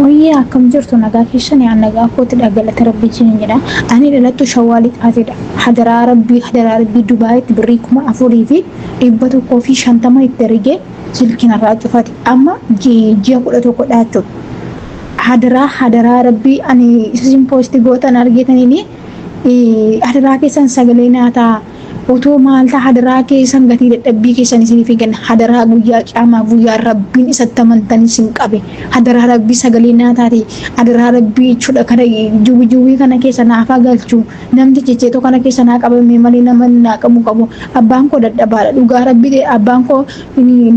Wayyaa, akkam jirtu? Nagaa keessan? Yaa, nagaa kootidha, galata rabbii isiniin jedha. Ani dhalattu Shawaa Lixaatidha. Hadaraa rabbii, hadaraa rabbii, Dubaayitti birrii 4150 itti ergee silkiin irraa cufate. Amma ji'a 11 dha jechuudha. Hadaraa, hadaraa rabbii, ani isin post gootan argitaniini hadaraa keessan sagalee naa ta'a. Otoo maal ta'a, hadaraa keessan, gatii dadhabbii keessan isiniif hin kenna. Hadaraa, guyyaa qiyaamaa, guyyaa rabbiin isatti amantan isin qabe. Hadaraa rabbii, sagalee naa taate. Hadaraa rabbii jechuudha, kana juwwi juwwii kana keessa naaf galchu. Namtichi ceetoo kana keessa naa qabame malee nama naa qabu qabu. Abbaan koo dadhabaadha. Dhugaa rabbii, abbaan koo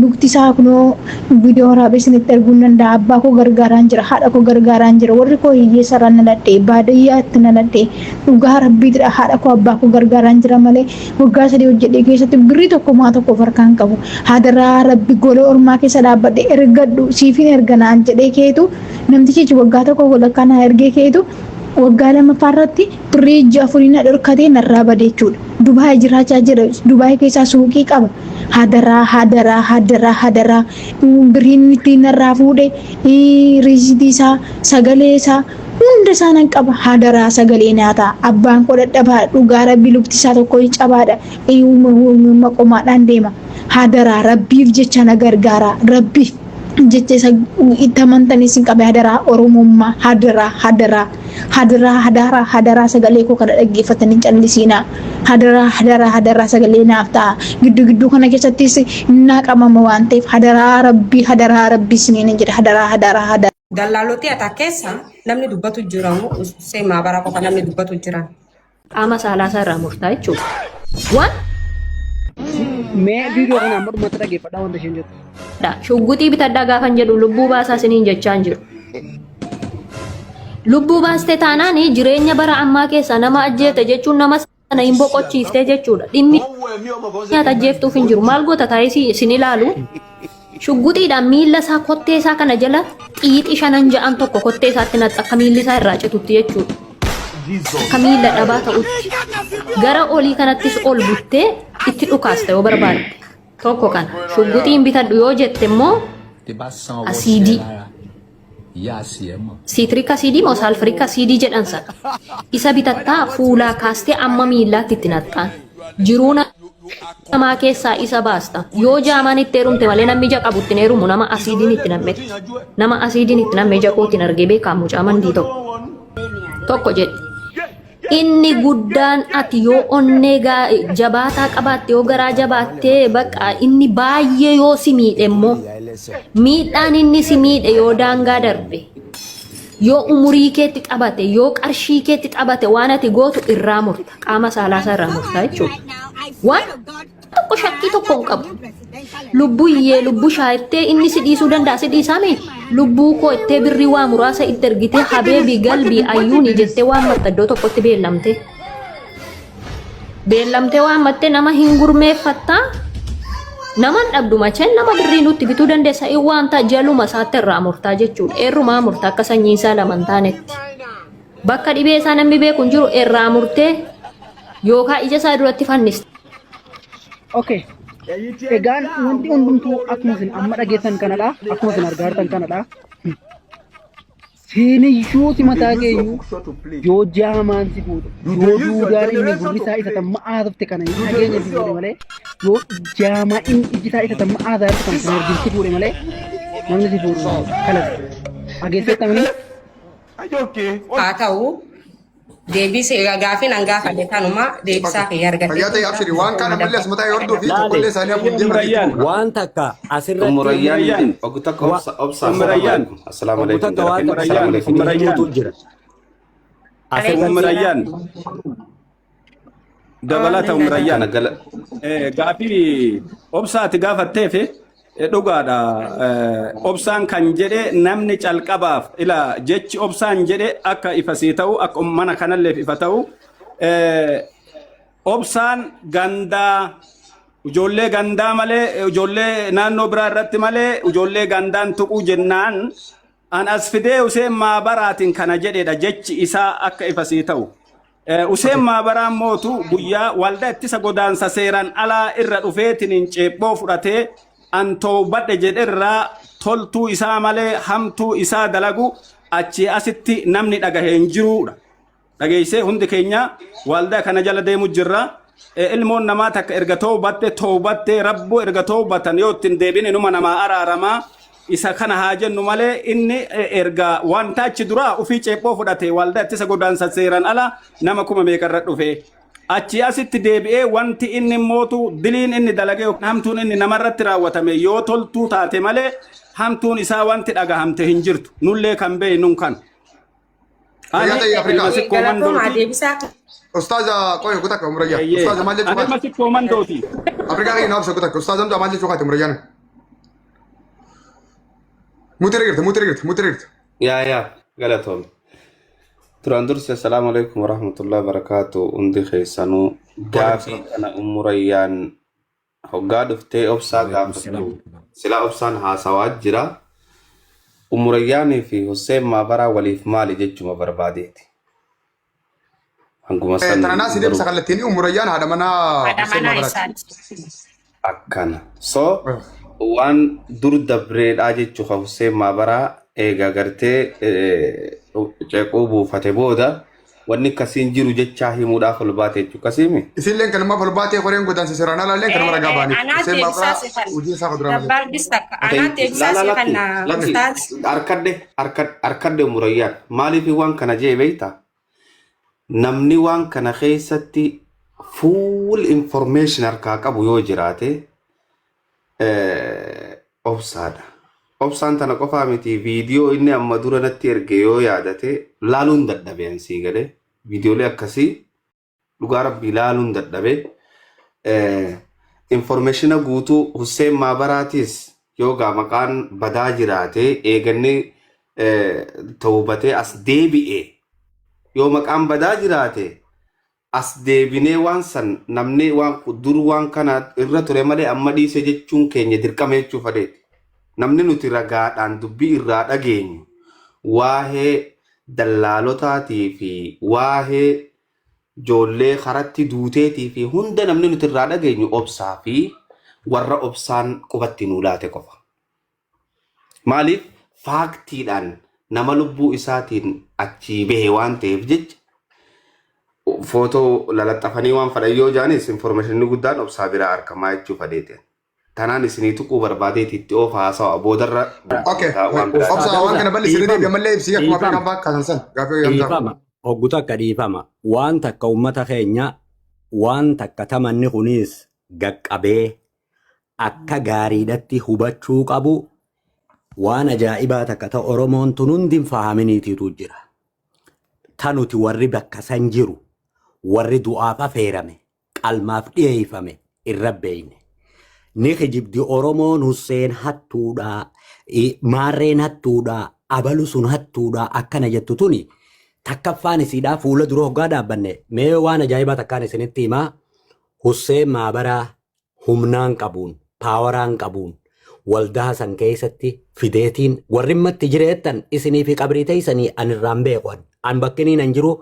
lukti isaa kunoo viidiyoo waraabee isinitti arguu hin danda'a. Abbaa koo gargaaraan jira. Haadha koo gargaaraan jira. Warri koo hiyyeessa irraa naladhe. Baadiyyaatti naladhe. Dhugaa rabbiidha, haadha koo, abbaa koo gargaaraan jira malee waggaa 3 hojjedhee keessatti birrii tokko maa tokko of harkaan qabu. Hadaraa rabbi, gola ormaa keessa dhaabbadhe ergadhu siifin erga naan jedhee keetu namtichi waggaa tokko walakkaa naa ergee keetu waggaa lammaffaa irratti birrii ji'a afurii na dhorkatee narraa bade jechuudha. Dubaay jiraachaa jira. Dubaay keessaa suuqii qaba. Hadaraa, hadaraa, hadaraa, hadaraa, birriin ittiin narraa fuudhe, riisitii isaa, sagalee isaa, hunda isaa nan qaba. Hadaraa, sagalee nyaataa. Abbaan koo dadhabaa, dhugaa rabbi, lukti isaa tokko cabaadha, maqomaadhaan deema. Hadaraa rabbiif jecha na gargaara. Rabbiif jecha isa itti amantanii isin qabe. Hadaraa oromummaa, hadaraa, hadaraa, hadaraa, hadaraa, hadaraa, sagalee koo kana dhaggeeffatanii callisiinaa. Hadaraa, hadaraa, hadaraa, sagalee naaf ta'a. Gidduu gidduu kana keessattis naa qabama waan ta'eef, hadaraa rabbii, hadaraa rabbii isiniin jedha, hadaraa, hadaraa, hadaraa. Dallaalotii ata keessa namni dubbatu jiramu Hussein Maabara qofa namni dubbatu jiran. Qaama saalaa isaa irraa murtaa jechuudha. Waan Mee viidiyoo kana amma dhumatti dhaggeeffadhaa wanta isheen jettu. Shugguxii bitadhaa gaafan jedhu lubbuu baasaa isiniin jechaa hin jiru. Lubbuu baaste taanaan jireenya bara ammaa keessa nama ajjeete jechuun nama sana hin boqochiiftee jechuudha. Dhimmi nyaata ajjeeftuuf hin jiru. Maal goota taa'ee sin ilaalu? Shugguxiidhaan miilla isaa, kottee isaa kana jala xiixi shanan ja'an tokko kottee isaatti naxxa, akka miilli isaa irraa citutti jechuudha. Akka miilla dhabaa ta'utti. Gara olii kanattis ol buttee itti dhukaasta yoo barbaadde. Tokko kana. Shugguxiin bitadhu yoo jette immoo asiidii. Citric asiidii moo sulfuric asiidii jedhan sana. Isa bitattaa, fuulaa kaastee amma miillaatti itti naxxaan. Jiruu namaa keessaa isa baasta. Yoo jaamaan itti heerumte malee namni ija qabu ittiin heerumu nama asiidiin itti nammetti. Nama asiidiin itti namme ija kootiin argee beekaa, mucaa mandii tokko. Tokko jedhe. Inni guddaan ati yoo onnee jabaataa qabaatte, yoo garaa jabaattee, bakka inni baay'ee yoo si miidhe immoo, miidhaan inni si miidhe yoo daangaa darbe, yoo umurii keetti taphate, yoo qarshii keetti taphate, waan ati gootu irraa murta, qaama saalaa isaa irraa murta jechuudha. Waan tokko shakkii tokko hin qabu. Lubbuyyee, lubbuu shaayittee inni si dhiisuu danda'a, si dhiisaame lubbuu koo ittee birrii waa muraasa itti ergitee habeebii galbii ayyuuni jettee waan matta iddoo tokkotti beellamte. Beellamtee waan mattee nama hin gurmeeffattaa. Nama hin dhabdu macheen, nama birrii nutti bituu dandeessa, in waanta jaluma isaatti irraa murtaa jechuudha. Eerrumaa murtaa akka sanyiin isaa lama hin taanetti. Bakka dhibee isaa namni beeku hin jiru, irraa murtee yookaan ija isaa duratti fanniste. Okay. Egaan wanti hundumtuu akkuma isin amma dhageessan kanadha. Akkuma isin argaa jirtan kanadha. Siiniyyuu si mataa keeyyuu yoo jaamaan si fuudhe, yoo duudaan inni gurri isaa isa tamma haasofte kana hin dhageenye si fuudhe malee, yoo jaamaa inni iji isaa isa tamma haasaa jirtu kana kan arginu si fuudhe malee namni si fuudhu kalas dhageesseettamanii. Haa ta'u, deebisee gaafiin an gaafadhe kanuma, deebisaa kiyya argadhe. Fayyaa ta'e, abshiri, waan kaan ammallee asuma taa'ee hordofi, tokkollee isaanii hafuun deeman itti Umrayyaan. fuudha. Waan takka asirratti Umrayyaan, obbo takka obsa obsa. Umrayyaan. Assalaamu obbo alaikum. takka waan takka Assalaamu alaikum. Umrayyaan. himuutu jira. Asirratti Umrayyaan. Dabalata Umrayyaan. Kana gala Gaafii obsaati gaafatteef dhugaadha. Obsaan kan jedhe namni calqabaaf ila jechi obsaan jedhe akka ifa sii ta'u, akka mana kanalleef ifa ta'u, obsaan gandaa ijoollee gandaa malee, ijoollee naannoo biraa irratti malee, ijoollee gandaan tuquu jennaan an as fidee Useen Maabaraatiin kana jedhedha, jechi isaa akka ifa sii ta'u. Useen Maabaraan mootu guyyaa waldaa ittisa godaansa seeraan alaa irra dhufeetiin ceephoo fudhatee An toobadhe jedherraa toltuu isaa malee hamtuu isaa dalagu achii asitti namni dhagahe hin jiruudha. Dhageessee hundi keenya waldaa kana jala deemu jirra. Ilmoon namaa takka erga toobatte toobattee rabbuu erga toobatan yoo ittiin deebine numa namaa araaramaa. Isa kana haa jennu malee inni erga wanta achi duraa ofii ceephoo fudhate waldaa ittisa godaansa seeraan ala nama kuma meeqarra dhufe. Achi asitti deebi'ee wanti inni mootu diliin inni dalagee hamtuun inni namarratti raawwatame yoo toltuu taate malee hamtuun isaa wanti dhagahamte hin jirtu. Nullee kan beeknuun kan. Fayyaa ta'ii Afrikaa. Ilma sikkoo Galatooma mandooti. deebisaa Ustaaza qoy kutakka umrayyaa. Ustaaza maal jechuu Ani ilma kaati? sikkoo mandooti. Afrikaa keenya naaf kutakka. Ustaaza Hamzaa maal jechuu kaati umrayyaan? Muti rigirte muti rigirte muti rigirte. Yaa yaa galatoome. Duraan dursi assalaamu alaikum warahmatullahi wabarakaatu hundi keessanuu gaafii kana umurayyaan hoggaa dhuftee obsaa gaafattu silaa obsaan haasawaa jira. Umurayyaanii fi Hussein Maabaraa waliif maali jechuma barbaadeeti. Hanguma san Tananaa si deebisa kallattiin umurayyaan haadha manaa haadha Hussein manaa Maabaraati. isaati. Akkana. So waan dur dabreedhaa jechuu ka Hussein Maabaraa eega gartee ceequu buufate booda wanni akkasiin jiru jechaa himuudhaaf ol baate jechuu akkasiimi. Isilleen kanuma ol baatee qoreen godaansa seeraan alaalleen kanuma ragaa ba'aniif. Anaa Hussein deebisaa Maabaraa si kan. hojii isaa fuduraa malee. Dabbaaldis takka. Anaa deebisaa Lala si lakki kan lakki ustaaz. harkadhe harkadhe umurayyaan maaliif waan kana jee beektaa? Namni waan kana keessatti full information harkaa qabu yoo jiraate obsaadha. Obsaan tana qofaa miti viidiyoo inni amma dura natti erge yoo yaadate laaluun dadhabe ansii galee viidiyoolee akkasii dhugaa rabbii laaluun dadhabe. Informationa guutuu Hussein Maabaraatiis yoo gaa maqaan badaa jiraate eeganni tawbatee as deebi'e yoo maqaan badaa jiraate as deebinee waan san namni waan dur waan kana irra ture malee amma dhiise jechuun keenya dirqama jechuu fadheeti. Namni nuti ragaadhaan dubbii irraa dhageenyu waa'ee dallaalotaatii fi waa'ee ijoollee karatti duuteetii fi hunda namni nuti irraa dhageenyu obsaa fi warra obsaan qubatti nuu laate qofa. Maaliif faaktiidhaan nama lubbuu isaatiin achii bahe waan ta'eef jecha footoo lalaxxafanii waan fadhan yoo jaanis informationni guddaan obsaa biraa argamaa jechuu fadheete. Tanaan isinii tuquu barbaadeeti itti oofa haasawa boodarra Okay. waan biraa. Obsa waan kana bal'isi irra deebi'a mallee ibsi akkuma Dhiifama. Afrikaan bakka san gaafii Hamzaa. Dhiifama. Hoggu takka dhiifama. Waan takka uummata keenya waan takka tamanni kunis gaqqabee akka gaariidhatti hubachuu qabu waan ajaa'ibaa takka ta'u Oromoon tun hundi hin fahaminiitiitu jira. Ta nuti warri bakka san jiru warri du'aaf affeerame qalmaaf dhiyeeffame irra beeyne. Ni kijibdi Oromoon Hussein hattuudhaa, maarreen hattuudhaa, abalu sun hattuudhaa akkana jettu tuni takkaffaan isiidhaa fuula dura hoggaa dhaabbanne mee waan ajaa'ibaa takkaan isinitti himaa Hussein Maabaraa humnaan qabuun paawaraan qabuun waldaa san keessatti fideetiin warri matti jireettan isinii fi qabrii teessanii an irraan beeku an bakkiniin an jiru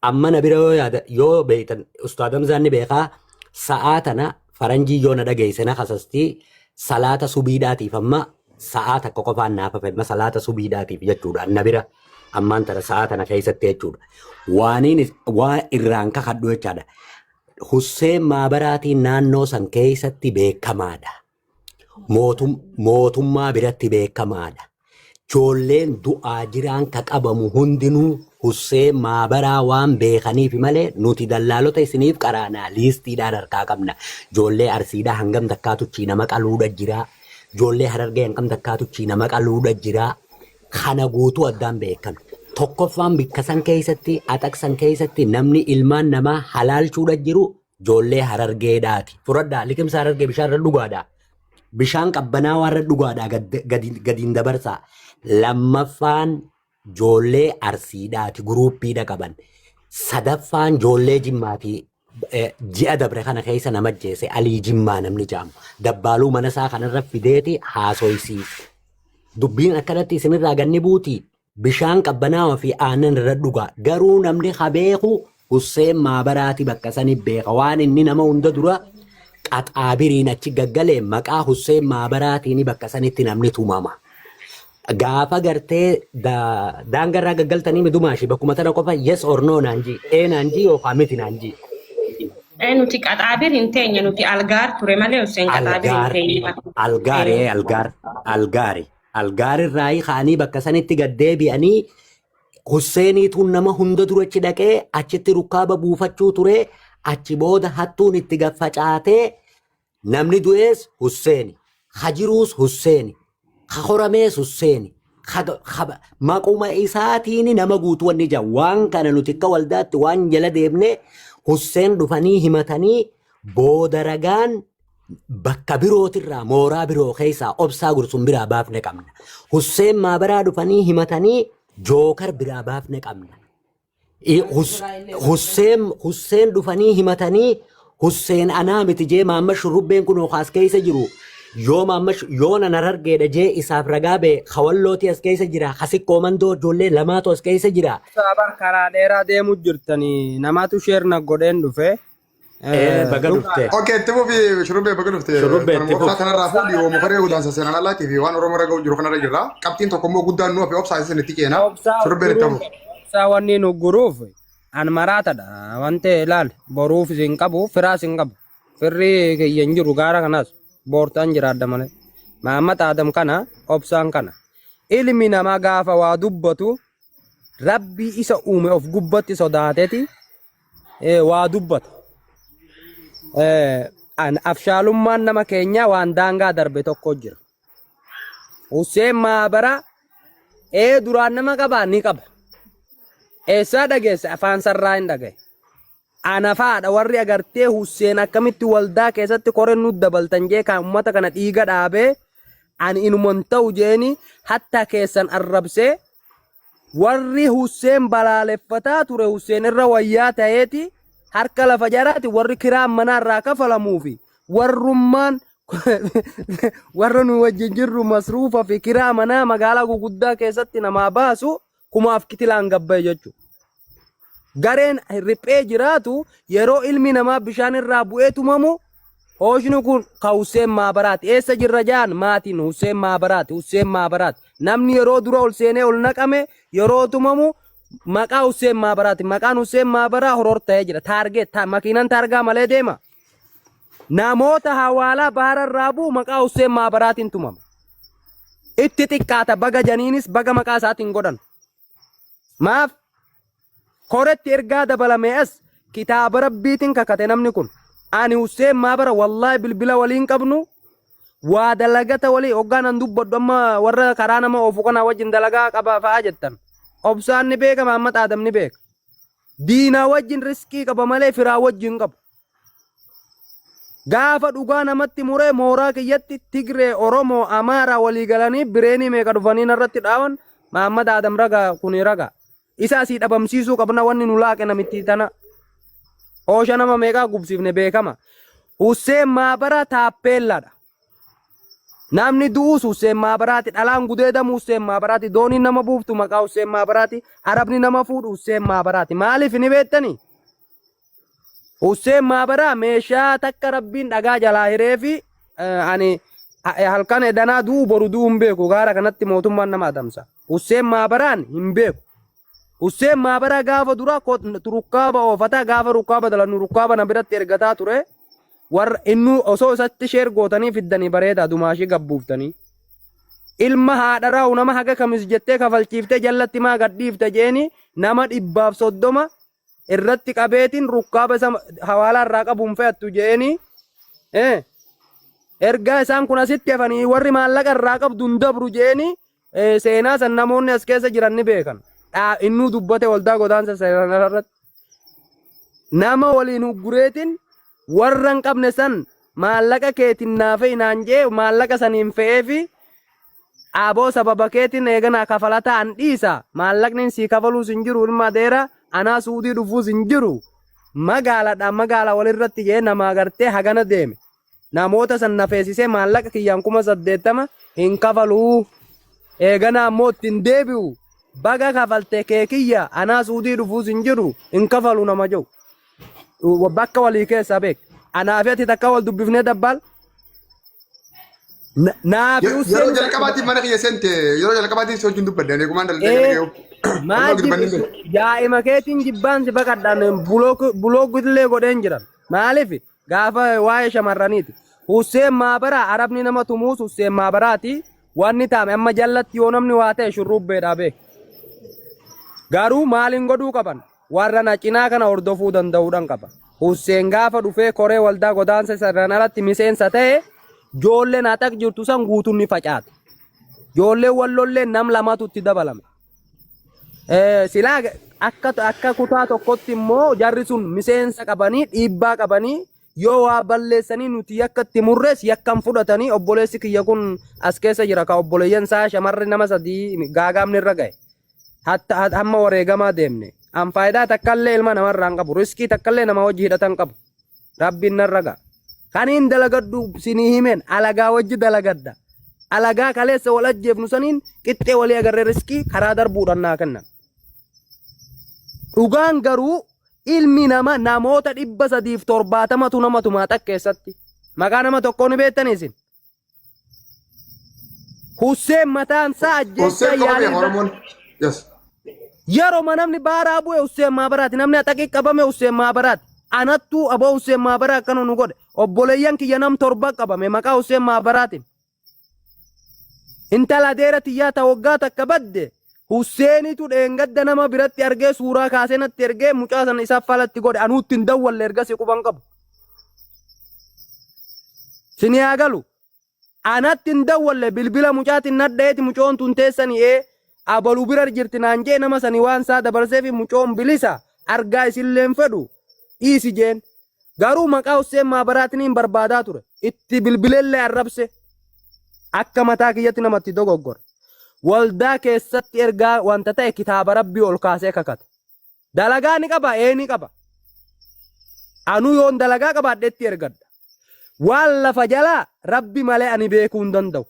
amma na bira yoo yaada yoo beeytan ustaad Hamzaan ni beekaa sa'aa tana faranjii yoo na dhageesse na kasastii salaata subiidhaatiif amma sa'aa takka qofaan naaf hafe amma salaata subiidhaatiif jechuudha na bira ammaan tana sa'aa tana keessatti jechuudha waaniin waa irraan kakadhu jechaadha Husseen Maabaraatiin naannoo san keessatti beekamaadha. Mootummaa biratti beekamaadha. Ijoolleen du'aa jiraan ka qabamu hundinuu Husseen Maabaraa waan beekaniif malee nuti dallaalota isiniif qaraanaa liistiidhaan harkaa qabna. Ijoollee Arsiidhaa hangam takkaatu nama qaluudha jira. Ijoollee Harargee hangam takkaatu nama qaluudha jira. Kana guutuu addaan beekan. Tokkoffaan bikka san keessatti axaqsan keessatti namni ilmaan namaa halaalchuudha jiru ijoollee Harargeedhaati. Fudhadhaa liqimsa Harargee bishaan irra dhugaadhaa. Bishaan qabbanaawaa irra dhugaadhaa gadiin dabarsaa. Lammaffaan ijoollee Arsiidhaati guruuppiidha qaban. Sadaffaan ijoollee Jimmaati. Ji'a dabre kana keessa nama ajjeese Alii Jimmaa namni jedhamu. Dabbaaluu mana isaa kanarra fideeti haasoysiise. Dubbiin akkanatti isinirraa ganni buuti. Bishaan qabbanaawaa fi aannan irra dhugaa. Garuu namni ha beeku Husseen Maabaraati bakka sani beeka. Waan inni nama hunda dura Qaxaabiriin achi gaggalee maqaa Husseen Maabaraatiin bakka sanitti namni tumama. Gaafa gartee daangarraa gaggaltanii midumaashi bakkuma tana qofa yes or no naan jii ee naan jii yookaan miti naan jii. Nuti qaxaabir hin teenye, nuti algaar ture malee Hussein qaxaabir hin Algaar teenye. Algaar algaar algaari algaar irraa kaanii bakka sanitti gad deebi'anii Husseeniitu nama hunda dura achi dhaqee achitti rukkaaba buufachuu ture. Achi booda hattuun itti gaffacaatee namni du'ees Husseeni, hajiruus Husseeni, horamees Husseeni. Maquma isaatiin nama guutuu wanni ija waan kana nuti akka waldaatti waan jala deemne Husseen dhufanii himatanii booda ragaan bakka birootirraa mooraa biroo keessaa obsaa gursun biraa baafne qabna. Husseen Maabaraa dhufanii himatanii jookar biraa baafne qabna. Husseen dhufanii himatanii Husseen anaa miti jee maamma shurrubbeen kun as keessa jiru yoo maamma yoo nan harargeedha jee isaaf ragaa bee kawallooti as keessa jira, hasikkoo mandoo ijoollee lamaatu as keessa jira. Sabar karaa dheeraa deemu jirtanii namatu share na godheen dhufe. Baga dhufte. Okay, itti fufi Shurrubbee, baga dhufte. Shurrubbee, itti Obsaa fufi. kanarraa fuudhi oomo faree godaansa seenaan alaatii fi waan Oromoo raga jiru kanarra jirra. Qabxiin tokko immoo guddaan nu hafe, obsaa isin itti ceena. Obsaa Shurrubbeen itti fufi. Obsaa wanni nu guruuf an maraatadha. Wanti ilaal boruuf isin qabu, firaas hin qabu. Firri kiyya hin jiru gaara kanas boortaan jiraadha malee. Mahammad Adam kana obsaan kana. Ilmi namaa gaafa waa dubbatu Rabbii isa uume of gubbatti sodaateti waa dubbata. An afshaalummaan nama keenyaa waan daangaa darbe tokko jira. Hussein Maabara duraan nama qabaa ni qaba. Eessaa dhageesse? Afaan sarraa hin dhagaye. Ana faadha warri agartee Hussein akkamitti waldaa keessatti koreen nu dabaltan jee kan uummata kana dhiiga dhaabee ani inuman ta'u jeeni hatta keessan arrabsee warri Hussein balaaleffataa ture Hussein irra wayyaa ta'eeti harka lafa jaraati warri kiraan manaa irraa kafalamuu fi warrummaan warra nu wajjin jirru masruufa fi kiraa manaa magaalaa guguddaa keessatti namaa baasu kumaaf kitilaan gabbaye jechuudha. Gareen riphee jiraatu yeroo ilmi namaa bishaan irraa bu'ee tumamu hooshni kun ka Hussein Maabaraati. Eessa jirra jaan maatiin Hussein Maabaraati. Hussein Maabaraati. Namni yeroo dura ol seenee ol naqame yeroo tumamu maqaa Hussein Maabaraati. Maqaan Hussein Maabaraa horor ta'ee jira. Target makiinaan taargaa malee deema. Namoota hawaalaa baara irraa bu'u maqaa Hussein Maabaraatiin tumama. Itti xiqqaata baga janiinis baga maqaa isaatiin godhan. Maaf koretti ergaa dabalame as kitaaba Rabbiitiin kakate namni kun. Ani Hussein Maabara wallaahi bilbila waliin qabnu waa dalagata walii hoggaan an dubbadhu amma warra karaa nama oofu kana wajjin dalagaa qaba fa'aa jettan. Obsaan ni beeka, Mahammad Adam ni beeka. Diinaa wajjin riskii qaba malee firaa wajjin qabu. Gaafa dhugaa namatti muree mooraa kiyyatti Tigree, Oromoo, Amaaraa walii galanii bireenii meeqa dhufanii narratti dhaawan Mahammad Adam ragaa kuni ragaa. Isa asii dhabamsiisuu qabna wanni nu laaqe namittii tana. Oosha nama meeqaa gubsiifne beekama. Husseen Maabara taappeellaadha. Namni du'uus Husseen Maabaraati. Dhalaan gudeedamu Husseen Maabaraati. Dooniin nama buuftu maqaa Husseen Maabaraati. Arabni nama fuudhu Husseen Maabaraati. Maaliif ni beektanii? Husseen Maabaraa meeshaa takka Rabbiin dhagaa jalaa hiree fi ani halkan edanaa du'u boru du'u hin beeku. Gaara kanatti mootummaan nama adamsa. Husseen Maabaraan hin beeku. Husseen Maabaraa gaafa dura rukkaaba oofataa gaafa rukkaaba dalannu rukkaaba na biratti ergataa ture. Warra innuu osoo isatti share gootanii fiddanii bareedaa dumaashii gabbuuftanii. Ilma haadha raa'u nama haga kamis jettee kafalchiiftee jallatti maa gadhiifte jeeni nama 130 irratti qabeetiin rukkaaba isa hawaalaa irraa qabuun fe'attu jeeni. Ergaa isaan kun asitti hafanii warri maallaqa irraa qabdu hin dabru jeeni seenaa san namoonni as keessa jiran ni beekan. Innuu dubbate waldaa godaansa seenaa irratti. Nama waliin huggureetiin warra hin qabne san maallaqa keetiin naa fe'i naan jee maallaqa saniin fe'eefi aboo sababa keetiin eeganaa kafalataa an dhiisa maallaqni sii kafaluus hin jiru ilma adeera anaa suudii dhufuus hin jiru magaaladha magaala walirratti jee nama agartee hagana deeme. Namoota san na feesisee maallaqa kiyyaan 80,000 hin kafaluu. Eeganaa ammoo ittiin deebi'u. Baga kafalte kee kiyya anaa suudii dhufuus hin jiru hin kafalu nama jedhu. Bakka walii keessaa beek. Anaa fi ati takka wal dubbifnee dabbaal. Naa fi Yeroo Husseen jalqabaatiif mana kiyya seente yeroo jalqabaatiif si wajjin dubbadde ani eegumaan dalagee Ee, gara ga'u. maa Waluma dubbanni jibbitu beeku. yaa'ima keetiin jibbaan si baqadhaan buloog illee godheen jiran. Maaliif gaafa waa'ee shamarraniiti. Husseen Maabaraa Arabni nama tumuus Husseen Maabaraati. Wanni taame amma jallatti yoo namni waa ta'e shurrubbeedhaa beeku. Garuu maaliin godhuu qaban? Warra na cinaa kana hordofuu danda'uudhan qaba. Husseen gaafa dhufee koree waldaa godaansa seeraan alatti miseensa ta'e joolleen haxaq jirtu san guutuun ni facaate. Joolleen wallolleen nam lamatu itti dabalame. Silaa akka kutaa tokkotti immoo jarri sun miseensa qabanii dhiibbaa qabanii yoo waa balleessanii nuti yakka itti murrees yakkan fudhatanii obboleessi kiyya kun as keessa jira ka obboleeyyan isaa shamarri nama sadii gaagaamni irra ga'e. Hatta hamma wareegamaa deemne. An faayidaa takkallee ilma namarraa hin qabu. Riskii takkallee nama wajji hidhata hin qabu. Rabbiin narra ga'a. Kaniin dalagadhu sinii himeen alagaa wajji dalagadha. Alagaa kaleessa wal ajjeefnu saniin qixxee walii agarree riskii karaa darbuudhaan naa kennan. Dhugaan garuu ilmi nama namoota 370tu nama tumaa xaq keessatti. Maqaa nama tokkoo ni beektanii isin? Husseen mataan isaa ajjeechaa Husseen qofa yaalii beeka irra Oromoon. Yes. Yeroo namni baaraa bu'e Husseen Maabaraati. Namni axaqii qabame Husseen Maabaraati. Anattuu aboo Husseen Maabaraa akkana nu godhe. Obboleeyyan kiyya nam torba qabame maqaa Husseen Maabaraatiin. Intala adeera tiyyaa ta waggaa takka badde Husseenitu dheengadda nama biratti argee suuraa kaasee natti ergee mucaa sana isaaf falatti godhe anuu ittiin hin dawwalle ergasii quban qabu. Sini haa galu. Anatti hin dawwalle bilbila mucaatiin nadheeti mucoon tun teessanii ee abalu bira jirti naan jee nama sani waan isaa dabarsee fi mucoon bilisa argaa isillee hin fedhu dhiisi jeen. Garuu maqaa Husseen Maabaraatiin hin barbaadaa ture. Itti bilbileellee arrabse. Akka mataa kiyyatti namatti dogoggore. Waldaa keessatti ergaa wanta ta'e kitaaba rabbii ol kaasee kakate. Dalagaa ni qaba ee ni qaba. Anuu yoon dalagaa qabaadhe itti ergadha. Waan lafa jalaa rabbi malee ani beekuu hin danda'u.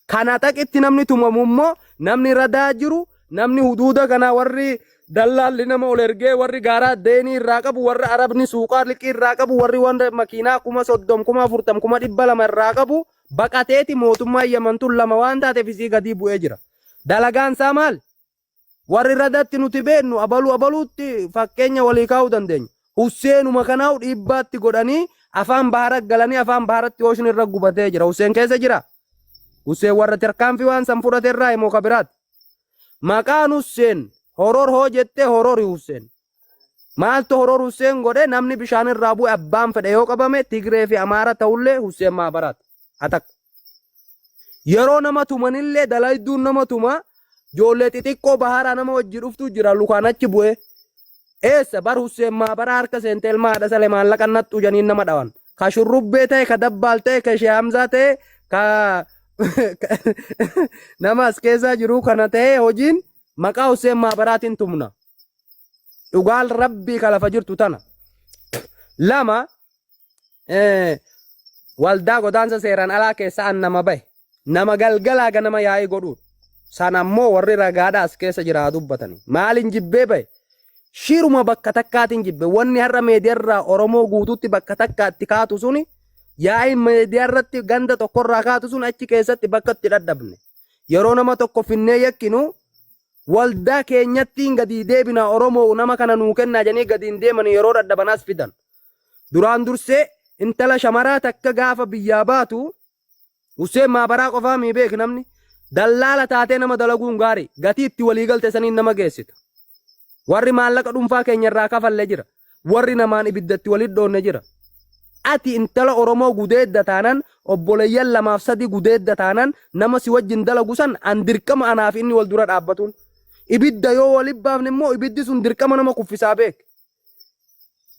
Kana xaqitti namni tumamu immoo namni radaa jiru namni huduuda kanaa warri dallaalli nama ol ergee warri gaaraa deenii irraa qabu warri arabni suuqaa liqii irraa qabu warri wanta makiinaa 30,000 40,000 200,000 irraa qabu baqateeti mootummaa Yaman tun lama waan taateef isii gadii bu'ee jira. Dalagaan isaa maali? Warri radatti nuti beennu abaluu abaluutti fakkeenya walii kaa'uu dandeenya. Husseenuma kanaa'u dhiibbaatti godhanii afaan bahara galanii afaan baharatti hooshni irra gubatee jira. Husseen keessa jira. Husseen warra tarkaanfii waan san fudhate irraa himoo ka biraati. Maqaan Husseen horor hoo jettee horori Husseen. Maaltu horor Husseen godhe namni bishaan irraa bu'e abbaan fedhe yoo qabame Tigree fi Amaara ta'ullee Husseen maabaraati. Atakka. Yeroo nama tumanillee dalayduun nama tuma ijoollee xixiqqoo baharaa nama wajji dhuftu jira lukaan achi bu'ee. Eessa bar Husseen maabaraa harka seente ilma haadha sale maallaqa naxxu janiin nama dhawan. Ka shurrubbee ta'e ka dabbaal ta'e ka ishee Hamzaa ta'e ka nama as keessaa jiru kana ta'e hojiin maqaa Husseen maabaraatiin tumna. Dhugaan rabbii ka lafa jirtu tana. Lama waldaa godaansa seeraan alaa keessa an nama bahe nama galgalaa ganama yaa'ii godhuudha. Sana ammoo warri ragaadha as keessa jira haa dubbatani. Maalin jibbee bahe? Shiruma bakka takkaatiin jibbe. Wanni har'a meediyaarraa Oromoo guutuutti bakka takkaatti kaatu suni yaa'iin meediyaarratti ganda tokkorraa kaatu sun achi keessatti bakka itti dhadhabne. Yeroo nama tokko finnee yakkinu waldaa keenyattiin gadii deebina Oromoo nama kana nuu kennaa jedhanii gadi hin deeman yeroo dhadhaban as fidan. Duraan dursee intala shamaraa takka gaafa biyyaa baatu Husseen maabaraa qofaa mii beek namni dallaala taatee nama dalaguun gaarii gatii itti walii galte saniin nama geessita. Warri maallaqa dhuunfaa keenya irraa kafalle jira. Warri namaan ibiddatti walitti dhoonne jira. Ati intala Oromoo gudeedda taanan obboleeyyan lamaaf sadi gudeedda taanan nama si wajjin dalagu san an dirqama anaaf inni wal dura dhaabbatuun. Ibidda yoo walitti baafne immoo ibiddi sun dirqama nama kuffisaa beek.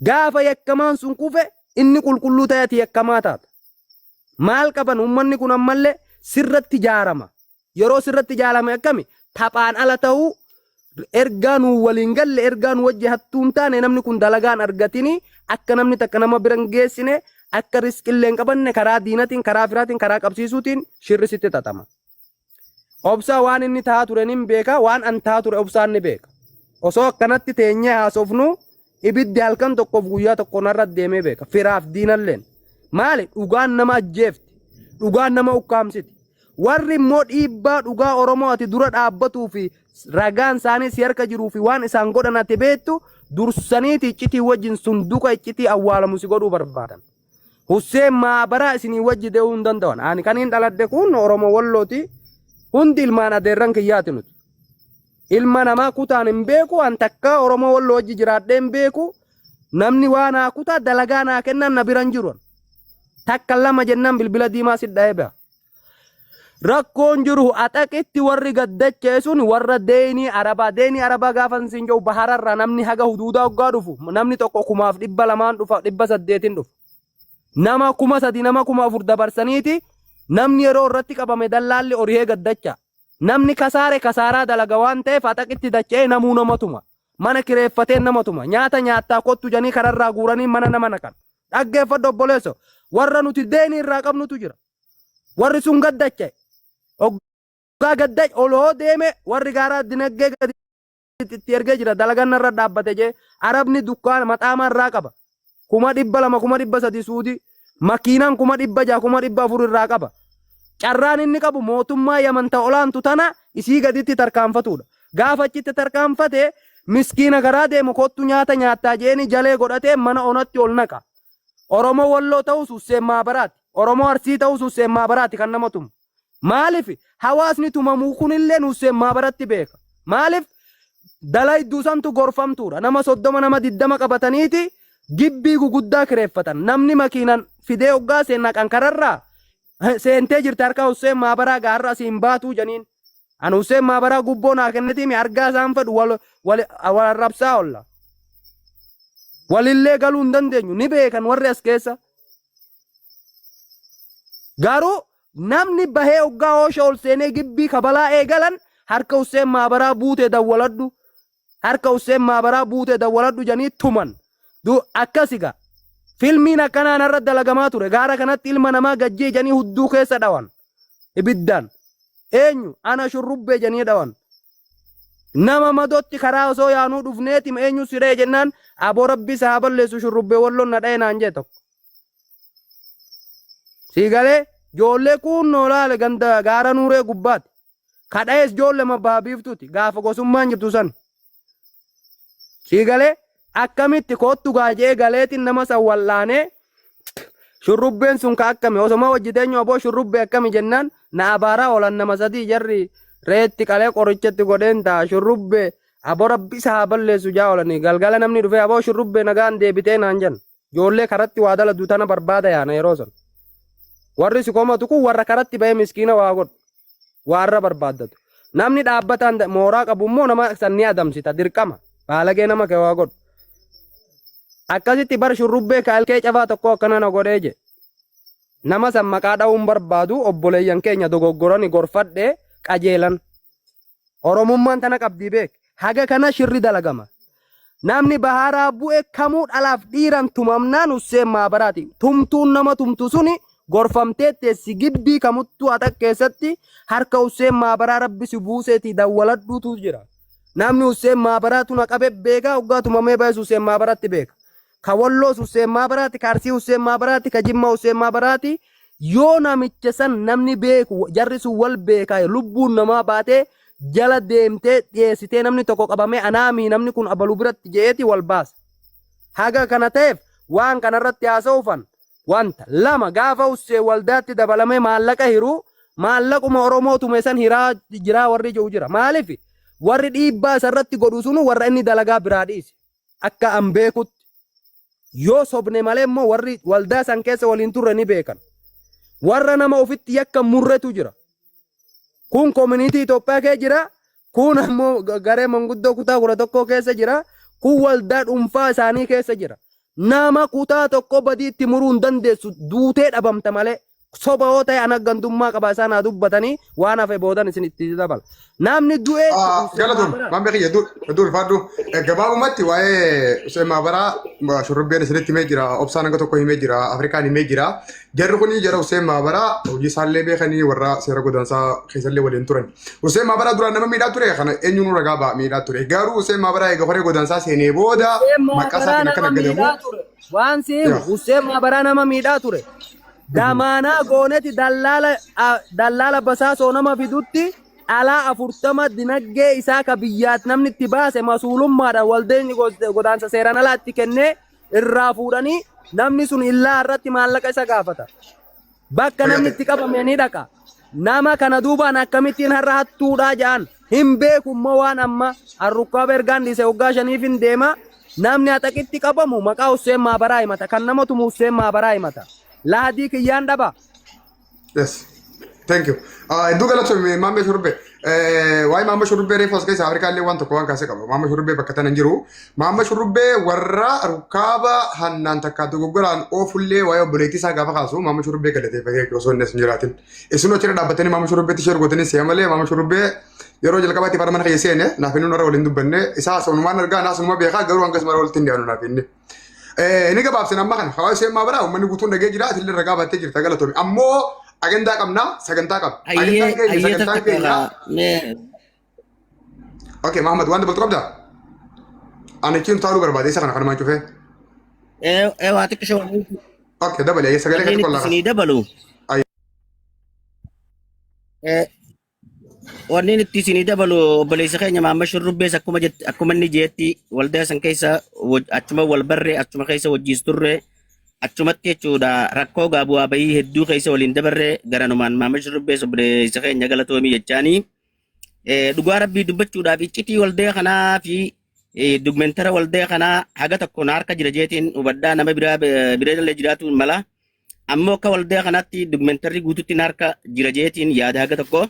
Gaafa yakkamaan sun kufe inni qulqulluu ta'e ati yakkamaa taata. Maal qaban uummanni kun ammallee sirratti ijaarama. Yeroo sirratti ijaarame akkami taphaan ala ta'uu ergaa nuu waliin galle ergaa nu wajji hattuu hin taane namni kun dalagaan argatini akka namni takka nama bira hin geessine akka riskillee hin qabanne karaa diinatiin karaa firaatiin karaa qabsiisuutiin shirri sitti xaxama. Obsaa waan inni tahaa ture nin beeka waan an tahaa ture obsaan ni beeka. Osoo akkanatti teenyee haasofnu Ibiddi halkan tokkoof guyyaa tokko narra deemee beeka. Firaaf diinalleen. Maali dhugaan nama ajjeefti. Dhugaan nama ukkaamsiti. Warri immoo dhiibbaa dhugaa Oromoo ati dura dhaabbatuu fi ragaan isaanii si harka jiruu fi waan isaan godhan ati beektu dursaniiti iccitii wajjin sunduqa iccitii awwaalamu si godhuu barbaadan. Husseen maabaraa isinii wajji de'uu hin danda'an. Ani kaniin dhaladhe kun Oromoo Wallooti. Hundi ilmaan adeerran kiyyaati nuti. Ilma namaa kutaan hin beeku, an takkaa Oromoo Walloo wajji jiraadhee hin beeku. Namni waa naa kutaa dalagaa naa kennan na bira hin jiru. Takka lama jennaan bilbila diimaa si dha'ee ba'a. Rakkoon jiru axaqitti warri gaddacha'e sun warra deenii arabaa. Deenii arabaa gaafa siin jedhu bahararraa namni haga huduudaa hoggaa dhufu namni tokko 2,200n dhufa 800n dhufa. Nama 3,000 nama 4,000 dabarsaniiti namni yeroo irratti qabame dallaalli orihee gaddacha. Namni kasaare kasaaraa dalaga waan ta'eef axaqitti dacha'ee namuu nama tuma. Mana kireeffatee nama tuma. Nyaata nyaattaa kottu janii kararraa guuranii mana nama naqan. Dhaggeeffadhu obboleesso. Warra nuti deenii irraa qabnutu jira. Warri sun gaddacha'e. Hoggaa gadda oloo deeme warri gaaraa dinagdee gadi itti ergee jira. Dalagan narra dhaabbate jee. Arabni dukkaana maxaamaa irraa qaba. 200,000 300,000 suudii. Makiinaan 600,000 400,000 irraa qaba. Carraan inni qabu mootummaa Yaman ta olaantu tana isii gaditti tarkaanfatuudha. Gaafa achitti tarkaanfate miskiina karaa deemu kottu nyaata nyaattaa jeeni jalee godhatee mana onatti ol naqa. Oromoo Walloo ta'us Husseen Maabaraati. Oromoo Arsii ta'us Husseen Maabaraati kan nama tumu. Maaliif hawaasni tumamuu kunillee Husseen Maabaratti beeka. Maaliif dalayduu santu gorfamtuudha. Nama 30 nama 20 qabataniiti gibbii guguddaa kireeffatan. Namni makiinan fidee hoggaa seen naqan kararraa seentee jirti harka Husseen Maabaraa gaarra asiin baatuu janiin. An Husseen Maabaraa gubboo naa kennitiimi argaa isaan fedhu wal wal wal arrabsaa olla. Walillee galuu hin dandeenyu ni beekan warri as keessa. Garuu namni bahee hoggaa hoosha ol seenee gibbii kabalaa eegalan harka Husseen Maabaraa buutee dawwaladhu. Harka Husseen Maabaraa buutee dawwaladhu janii tuman. Du akkasi gaa. Filmiin akkanaa narra dalagamaa ture. Gaara kanatti ilma namaa gajjee janii hudduu keessa dhawan. Ibiddaan. Eenyu? Ana shurrubbee janii dhawan. Nama madotti karaa osoo yaanuu dhufneeti eenyu si dha'e jennaan aboo rabbi isa haa balleessu shurrubbee walloon na dha'e naan jee tokko. Sii galee ijoollee kuunnoo laale ganda gaara nuuree gubbaati. Ka dha'es ijoollema baha biiftuuti gaafa gosummaan jirtu san. Sii galee akkamitti koottu gaajee galeetiin nama san wal'aanee shurrubbeen sun ka akkami osoma wajji teenyu aboo shurrubbee akkami jennaan na abaaraa oolan nama sadii jarri reetti qalee qorichatti godheen ta'a shurrubbee aboo rabbi isa haa balleessu jaa oolanii galgala namni dhufee aboo shurrubbee nagaan deebitee naan jenna. Ijoollee karatti waa daladu tana barbaada yaana yeroo san. Warri si komatu kun warra karatti bahee miskiina waa godhu. Waarra barbaaddatu. Namni dhaabbataan mooraa qabu immoo nama san ni adamsita dirqama. Baalagee nama kee waa godhu. Akkasitti bar shurrubbee kaalkee cafaa tokko akkana na godhee je. Nama san maqaa dha'uun barbaadu obboleeyyan keenya dogoggorani gorfadhee qajeelan. Oromummaan tana qabdii beek. Haga kana shirri dalagama. Namni baharaa bu'e kamuu dhalaaf dhiiran tumamnaan Husseen Maabaraati. Tumtuun nama tumtu suni gorfamtee teessi gibbii kamuttuu haxaq keessatti harka Husseen Maabaraa rabbi si buuseetii dawwaladhuutu jira. Namni Husseen Maabaraatu na qabe beekaa hoggaa tumamee bahes Husseen Maabaratti beeka. Ka Walloos Husseen Maabaraati, ka Arsii Husseen Maabaraati, ka Jimmaa Husseen Maabaraati. Yoo namicha san namni beeku jarri sun wal beekaa lubbuun namaa baatee jala deemtee dhiyeessitee namni tokko qabamee anaamii namni kun abalu biratti je'eeti wal baasa. Haga kana ta'eef waan kanarratti haasa'uufan wanta lama gaafa Husseen waldaatti dabalamee maallaqa hiru maallaquma Oromoo tume san hiraa jiraa warri jiru jira. Maaliif warri dhiibbaa isarratti godhu sunu warra inni dalagaa biraa dhiise. Akka an beekutti yoo sobne malee immoo warri waldaa san keessa waliin turre ni beekan. Warra nama ofitti yakka murretu jira. Kun koominiitii Itoophiyaa keessa jira. Kun ammoo garee manguddoo kutaa 11 keessa jira. Kun waldaa dhuunfaa isaanii keessa jira. Nama kutaa tokko badii itti muruu hin dandeessu duutee dhabamta malee. Soba yoo ta'e ana gandummaa qaba isaan haa dubbatanii waan hafe boodan isin itti dabala. Namni du'ee Hussein Galatoon Maabaraa. Maammee kiyya hedduu ulfaadhu. Gabaabumatti waa'ee Hussein Maabaraa shurrubbeen isinitti himee jira. Obsaan hanga tokko himee jira. Afrikaan himee jira. Jarri kun jara Hussein Maabaraa hojii isaallee beekanii warra seera godaansaa keessallee waliin turan. Hussein Maabaraa duraan nama miidhaa ture kana eenyuun ragaa ba'a miidhaa ture. Garuu Hussein Maabaraa eega horee godaansaa seenee booda Hussein maqaa Maabaraa isaatiin akka nama naggadamu. miidhaa ture. Waan si himu Yaa. Hussein Maabaraa nama miidhaa ture. Damaanaa gooneti dallaala dallaala basaasoo nama fidutti dhalaa 40 dinaggee isaa ka biyyaat namni itti baase masuulummaadhaan waldeenyi godaansa seeraan alaa itti kennee irraa fuudhanii namni sun illaa irratti maallaqa isa gaafata. Bakka namni itti qabame ni dhaqa. Nama kana duubaan akkamittiin har'a hattuudhaa ja'an hin beeku immoo waan amma harrukkaa ergaan dhiise waggaa shaniif hin deema. Namni haxaqitti qabamu maqaa Husseen Maabaraa himata. Kan nama tumu Husseen Maabaraa himata. Laadii kiyyaan dhaba. Yes. Thank you. Hedduu galatoomi Maammee Shurrubbee. Waa'ee Maammee Shurrubbee reefu as keessa Afrikaa illee waan tokko waan kaasee qaba. Maammee Shurrubbee bakka tana hin jiru. Maammee Shurrubbee warra rukkaaba hannaan takkaa dogoggoraan oofullee waa'ee obboleettii isaa gaafa kaasu Maammee Shurrubbee galateeffatee jechuudha osoo inni as hin jiraatin. Isin achirra dhaabbatanii Maammee Shurrubbeetti share gootanii si'a malee Maammee Shurrubbee yeroo jalqabaatti bara mana kiyya seene naaf inni warra waliin dubbanne isaa sunumaan argaa naa sunuma beekaa garuu hangas mara walitti hin dhiyaannu naaf inni. Ni gabaabsina amma kana hawaasa Hussein Maabaraa uummanni guutuun dhagee jira atillee ragaa baattee jirta galatoomi. Ammoo agandaa qabna sagantaa qabna. Hayyee Agantaan keenya hayyee sagantaan takka keenya. mee. Okay Mahamad waan dabaltu qabdaa? Ani achiin utaaluu barbaade isa kana kanumaan cufee. Ee waa xiqqisho Okay dabali ayyee sagalee wanni keetti itti qollaa isinii dabalu. Wanni itti isinii dabalu obboleessa keenya Maamma Shurrubbees akkuma jette akkuma inni jeetti waldaa san keessa achuma wal barree achuma keessa wajjiis turre achumatti jechuudha rakkoo gaa bu'aa bahii hedduu keessa waliin dabarre garanumaan Maamma Shurrubbees obboleessa keenya galatoomii jechaanii. Dhugaa rabbii dubbachuudhaaf iccitii waldaa kanaa fi dugmentara waldaa kanaa haga tokko na harka jira jeetiin hubadhaa nama biraa bira illee jiraatuun mala. Ammoo akka waldaa kanaatti dugmentarri guututti na harka jira jeetiin yaada haga tokko.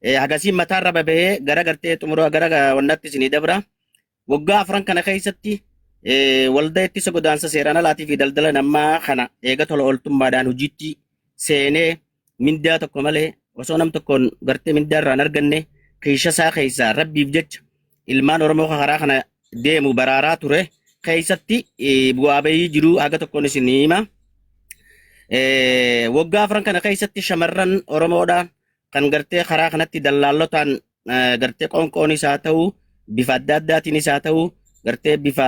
Hagasiin mataarra babahee gara gartee xumura gara wannaatti isinii dabra. Waggaa afran kana keessatti waldaa ittisa godaansa seeraan alaatii fi daldala namaa kana eega tola ooltummaadhaan hojiitti seenee mindaa tokko malee osoo nam tokkoon gartee mindaa irraa hin arganne kiisha isaa keessaa rabbiif jecha ilmaan Oromoo karaa kana deemu baraaraa ture keessatti bu'aa bahii jiru haga tokkoon isin hima. Waggaa afran kana keessatti shamarran Oromoodha kan gartee karaa kanatti dallaallotaan gartee qoonqoonis haa ta'u bifa adda addaatiinis haa ta'u gartee bifa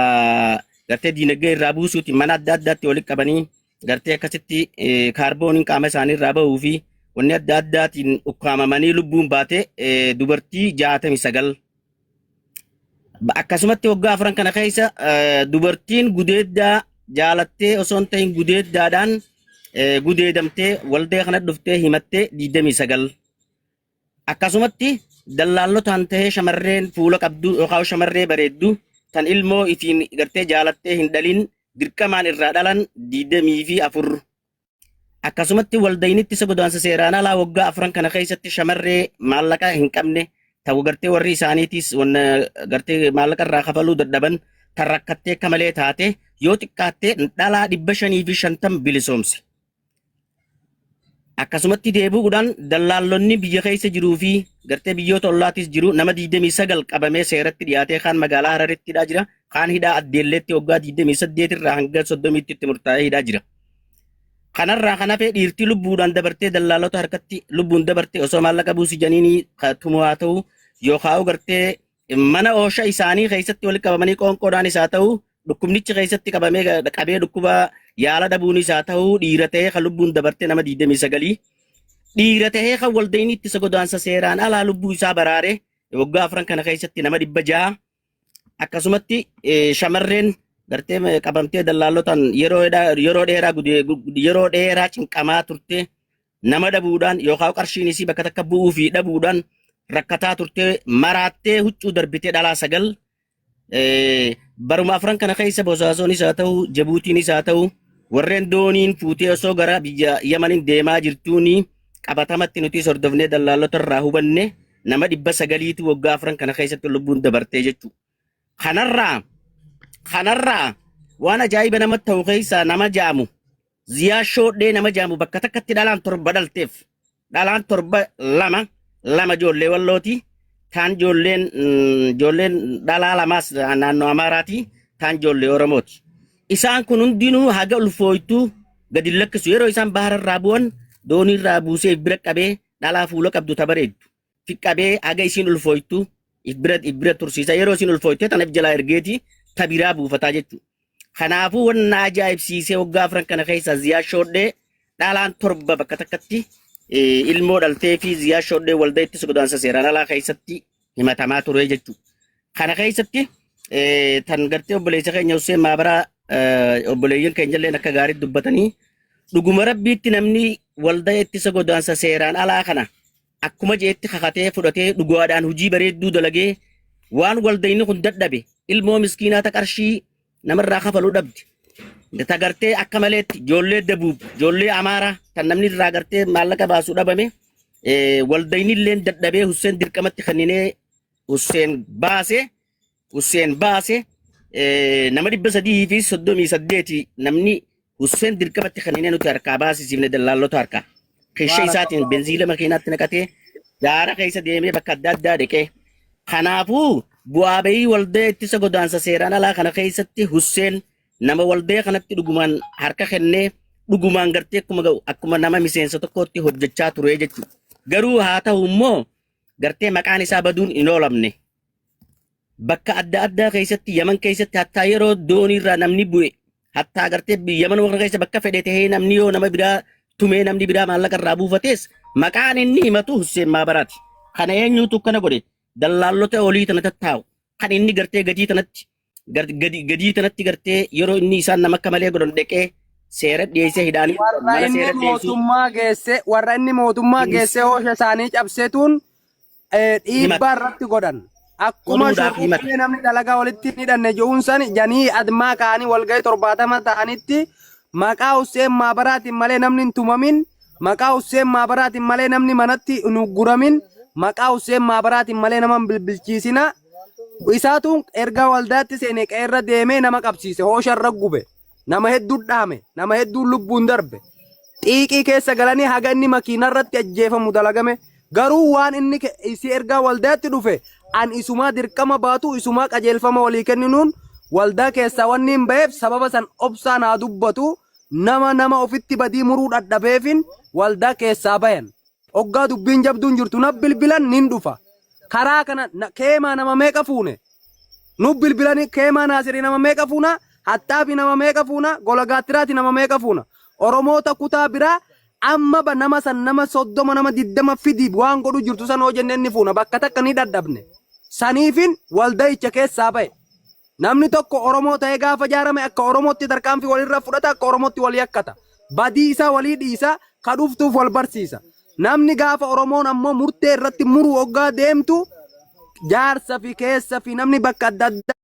gartee diinagdee irraa buusuutiin mana adda addaatti walitti qabanii gartee akkasitti kaarbooniin qaama isaanii irraa bahuu fi wanni adda addaatiin ukkaamamanii lubbuun baate dubartii 69. Akkasumatti waggaa afran kana keessa dubartiin gudeeddaa jaalattee osoo hin ta'in gudeeddaadhaan gudeedamtee waldee kana dhuftee himattee 29. Akkasumatti dallaallotaan tahee shamarreen fuula qabdu yookaan shamarree bareeddu tan ilmoo ifiin gartee jaalattee hin dhalin dirqamaan irraa dhalan 24. Akkasumatti waldayni ittisa godaansa seeraan alaa waggaa afran kana keessatti shamarree maallaqa hin qabne ta'u gartee warri isaaniitiis wanna gartee maallaqa irraa kafaluu dadhaban tan rakkattee akka malee taate yoo xiqqaatte dhalaa 550 bilisoomse. Akkasumatti deebi'uudhaan dallaallonni biyya keessa jiruu fi gartee biyyoota ollaatis jiru nama 29 qabamee seeratti dhiyaatee kaan magaalaa Hararitti hidhaa jira kaan hidhaa Addeelleetti waggaa 28 irraa hanga 30tti itti murtaa'ee hidhaa jira. Kanarraa kan hafe dhiirtii lubbuudhaan dabartee dallaalota harkatti lubbuun dabarte osoo maallaqa buusi janiinii tumu haa ta'u yookaan gartee mana oosha isaanii keessatti walitti qabamanii qoonqoodhaanis haa ta'u dhukkubnichi keessatti qabamee qabee dhukkuba yaala dhabuunis haa ta'u dhiira ta'ee kan lubbuun dabarte nama 29 dhiira ta'ee kan waldayni ittisa godaansa seeraan alaa lubbuu isaa baraare waggaa afran kana keessatti nama 600. Akkasumatti shamarreen gartee qabamtee dallaallotaan yeroo dheeraa yeroo dheeraa cinqamaa turte nama dhabuudhaan yookaan qarshiin isii bakka takka bu'uu fi dhabuudhaan rakkataa turte maraattee huccuu darbitee dhalaa sagal. Baruma afran kana keessa Bosaasoonis haa ta'u Jabuutiinis haa ta'u warreen dooniin fuutee osoo gara biyya Yamaniin deemaa jirtuuni qabatamatti nuti hordofnee dallaalota irraa hubanne nama 900tu waggaa afran kana keessatti lubbuun dabartee jechuudha. Kanarraa waan ajaa'iba namatti ta'u keessaa nama ja'amu Ziyaa Shoodhee nama jaamu bakka takkatti dhalaan 7 dhalteef. Dhalaan 7 lama lama ijoollee Wallooti. Taan ijoolleen dhalaa lamaas naannoo Amaaraati. Taan ijoollee Oromooti. Isaan kun hundinuu haga ulfooytuu gadi hin lakkisu. Yeroo isaan bahara irraa bu'an doonii irraa buusee if bira qabee dhalaa fuula qabdu ta bareeddu. Fi qabee haga isiin ulfooytu if bira tursiisa. Yeroo isiin ulfooyte tana if jalaa ergeeti ta biraa buufataa jechuudha. Kanaafuu wanna ajaa'ibsiisee waggaa afran kana keessa Ziyaa Shoodhee dhalaan 7 bakka takkatti ilmoo dhaltee fi Ziyaa Shoodhee waldaa ittisa godaansa seeraan alaa keessatti himatamaa ture jechuudha. Kana keessatti tan gartee obboleessa keenya Hussein Maabaraa obboleeyyan keenya illee akka gaariitti dubbatanii dhuguma rabbiitti namni waldaa ittisa godaansa seeraan alaa kana akkuma jeetti kakatee fudhatee dhugaadhaan hojii bareedduu dalagee waan waldayni kun dadhabe ilmoo miskiinaa ta qarshii namarraa kafaluu dhabde ta gartee akka maleetti ijoollee dabuub ijoollee amaaraa tan namni irraa gartee maallaqa baasuu dhabame waldayni illeen dadhabee Husseen dirqamatti kenninee Husseen baase Husseen baase nama 338 namni Husseen dirqamatti kenninee nuti harkaa baasisiifne dallaallota harkaa. Keeshee isaatiin benziila makiinaatti naqatee gaara keessa deemee bakka adda addaa dhaqee. Kanaafuu bu'aa bahii waldaa ittisa godaansa seeraan alaa kana keessatti Husseen nama waldaa kanatti dhugumaan harka kennee dhugumaan gartee akkuma ga'u akkuma nama miseensa tokkootti hojjechaa ture jechuudha. Garuu haa ta'u immoo gartee maqaan isaa baduun hin oolamne. Bakka adda addaa keessatti Yaman keessatti hattaa yeroo doonii irraa namni bu'e hattaa gartee Yaman warra keessa bakka fedhe tahee namni yoo nama biraa tumee namni biraa maallaqa irraa buufates maqaan inni himatu Husseen Maabaraati. Kana eenyuutu akkana godhe? Dallaallota olii tana tattaa'u kan inni gartee gadii tanatti gadii tanatti gartee yeroo inni isaan nama akka malee godhan dhaqee seera dhiyeessee hidhaanii Warra mana inni seera dhiyeessuu mootummaa geesse warra inni mootummaa geesse hoosha isaanii cabsetuun himata. dhiibbaa irratti godhan. Akkuma Godhuudhaaf himata. shurrubbee namni dalagaa walitti hin hidhanne je'uun san janii admaa ka'anii walga'ii 70 ta'anitti maqaa Husseen Maabaraatiin malee namni hin tumamin, maqaa Husseen Maabaraatiin malee namni manatti hin ugguramin, maqaa Husseen Maabaraatiin malee nama hin bilbilchiisina. Isaatu erga waldaatti seene qe'eerra deemee nama qabsiise, hoosha irra gube, nama hedduu dhaame, nama hedduun lubbuun darbe. Xiiqii keessa galanii haga inni makiina irratti ajjeefamu dalagame. Garuu waan inni isii ergaa waldaatti dhufe an isumaa dirqama baatu isumaa qajeelfama walii kenninuun waldaa keessaa wanni hin ba'eef sababa san obsaan haa dubbatu nama nama ofitti badii muruu dhadhabeefin waldaa keessaa bayan. Oggaa dubbiin jabduun jirtu na bilbilan nin dhufa. Karaa kana keemaa nama meeqa fuune? Nu bilbilanii keemaa naasirii nama meeqa fuuna? Haxxaafi nama meeqa fuuna? Golagaattiraati nama meeqa fuuna? Oromoota kutaa biraa amma ba nama san nama 30 nama 20 fidi waan godhu jirtu san hoo jenneen ni fuuna bakka takka ni dhadhabne. Saniifin walda'icha keessaa ba'e. Namni tokko Oromoo ta'ee gaafa jaarame akka Oromootti tarkaanfii walirra fudhata akka Oromootti wal yakkata. Badii isaa walii dhiisa ka dhuftuuf wal barsiisa. Namni gaafa Oromoon ammoo murtee irratti muru oggaa deemtu jaarsa fi keessa fi namni bakka adda addaa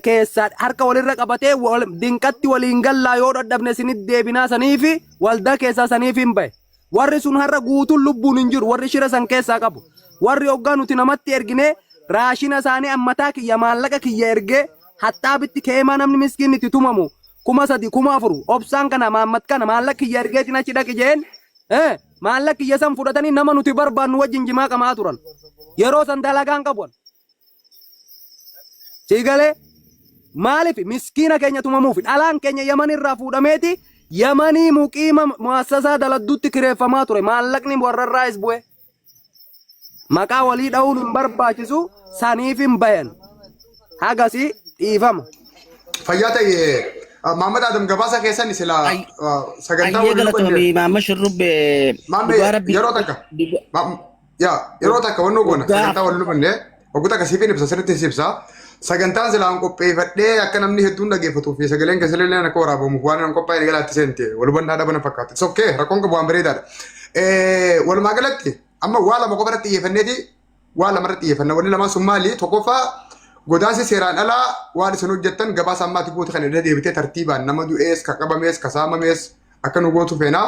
keessaa harka walirra qabatee dinqatti waliin gallaa yoo dadhabne isinit deebinaa saniifi waldaa keessaa saniif hin bahe. Warri sun har'a guutuun lubbuun hin jiru warri shira san keessaa qabu. Warri hoggaa nuti namatti erginee raashina isaanii ammataa kiyya maallaqa kiyya ergee haxxaabitti keemaa namni miskiinni itti tumamu 3000 4000 obsaan kana maammat kana maallaqa kiyya ergeetiin achi dhaqi jeen maallaqa kiyya san fudhatanii nama nuti barbaannu wajjin jimaa qamaa turan. Yeroo san dalagaan qabu. Sii galee maaliif miskiina keenya tumamuuf dhalaan keenya Yaman irraa fuudhameeti Yamanii muqiima muassasaa daladduutti kireeffamaa ture maallaqni warra irraayis bu'e. Maqaa walii dha'uun hin barbaachisu saniif hin bayan. Hagasii dhiifama. Fayyaa ta'e Mahammad Adam gabaasa keessan sila sagantaa Ayyee waliin galatoomi Maamma Shurrubbee Maammee dhugaa rabbi yeroo takka Yaa yeroo takka wannoo goona Waggaa sagantaa wal lubanne waggoota takka siifin ibsa sirriitti si ibsa. Sagantaan silaan qopheeffadhee akka namni hedduun dhaggeeffatuu fi sagaleen keessallee akka waraabamuuf waan hin qophaa'e galaatti seente wal hubannaa dhabana fakkaata. It's okay rakkoon qabu waan bareedaadha. Walumaa galatti amma waa lama qofa irratti xiyyeeffanneeti waa lama irratti xiyyeeffanna. Wanni lamaan sun maali? Tokkoffaa godaansi seeraan alaa waan isin hojjettan gabaasa ammaatti goote kan irra deebitee tartiibaan nama du'ees ka qabamees ka saamamees akka nu gootu feenaa.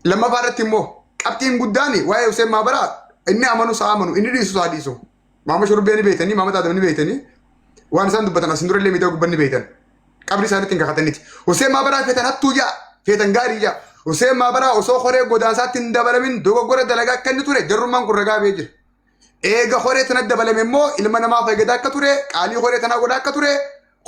Lammaffaa irratti immoo qabxiin guddaan waa'ee Hussein Maabaraa inni amanu isaa amanu inni dhiisu isaa dhiisu. Maama Shurbee ni beektanii, Maama Xaadam ni beektanii waan isaan dubbatan asin dura illee miidiyaa gubbaan ni beektan. Qabri isaaniitti hin kakataniiti. Hussein Maabaraa feetan hattuu ja'a, feetan gaarii ja'a. Hussein Maabaraa osoo horee godaansaatti hin dabalamin dogoggora dalagaa akka inni ture jarrummaan kun ragaa ba'ee jira. Eega horee tana dabalame immoo ilma namaa fayyadaa akka ture, qaalii horee tanaa godhaa akka ture,